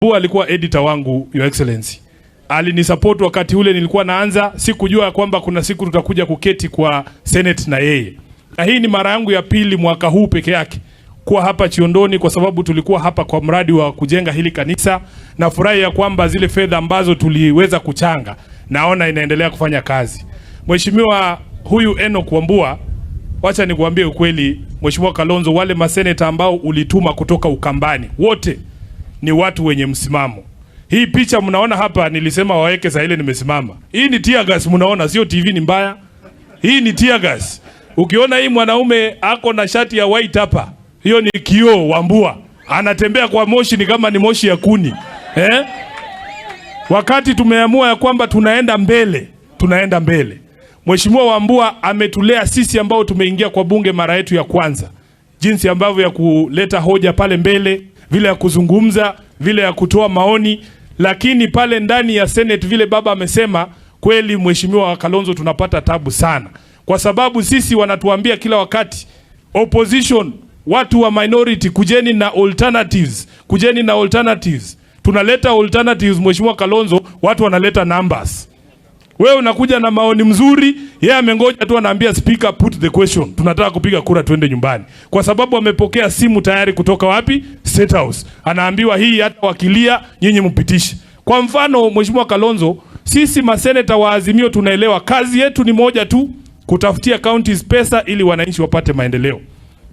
Wambua alikuwa editor wangu, Your Excellency. Alinisupport wakati ule nilikuwa naanza, sikujua kwamba kuna siku tutakuja kuketi kwa Senate na yeye. Na hii ni mara yangu ya pili mwaka huu peke yake kuwa hapa Chiondoni, kwa sababu tulikuwa hapa kwa mradi wa kujenga hili kanisa. Na furahi ya kwamba zile fedha ambazo tuliweza kuchanga naona inaendelea kufanya kazi. Mheshimiwa huyu Enoch Wambua, wacha nikuambie ukweli, Mheshimiwa Kalonzo, wale maseneta ambao ulituma kutoka Ukambani wote ni watu wenye msimamo. Hii picha mnaona hapa, nilisema waweke saa ile nimesimama. Hii ni tear gas mnaona, sio TV ni mbaya. Hii ni tear gas. Ukiona hii mwanaume ako na shati ya white hapa, hiyo ni kioo Wambua. Anatembea kwa moshi ni kama ni moshi ya kuni. Eh? Wakati tumeamua ya kwamba tunaenda mbele, tunaenda mbele. Mheshimiwa Wambua ametulea sisi ambao tumeingia kwa bunge mara yetu ya kwanza, jinsi ambavyo ya kuleta hoja pale mbele, vile ya kuzungumza, vile ya kutoa maoni, lakini pale ndani ya Senate vile baba amesema kweli, Mheshimiwa Kalonzo, tunapata tabu sana, kwa sababu sisi wanatuambia kila wakati opposition, watu wa minority, kujeni na alternatives, kujeni na alternatives. Tunaleta alternatives, Mheshimiwa Kalonzo, watu wanaleta numbers. Wewe unakuja na maoni mzuri, yeye amengoja tu, anaambia speaker put the question, tunataka kupiga kura tuende nyumbani, kwa sababu amepokea simu tayari kutoka wapi? State House. Anaambiwa hii hata wakilia nyinyi mpitishe. Kwa mfano, Mheshimiwa Kalonzo, sisi maseneta wa Azimio tunaelewa kazi yetu ni moja tu, kutafutia counties pesa ili wananchi wapate maendeleo.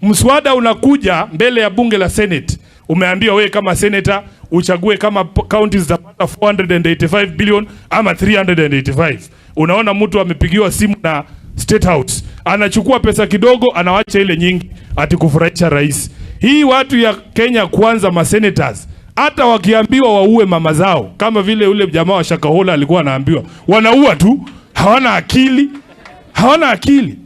Mswada unakuja mbele ya bunge la Senate, umeambiwa wewe kama senator uchague kama counties zitapata 485 billion ama 385. Unaona mtu amepigiwa simu na State House, anachukua pesa kidogo, anawacha ile nyingi ati kufurahisha rais. Hii watu ya Kenya Kwanza, masenators, hata wakiambiwa waue mama zao kama vile ule jamaa wa Shakahola alikuwa anaambiwa, wanaua tu, hawana akili, hawana akili.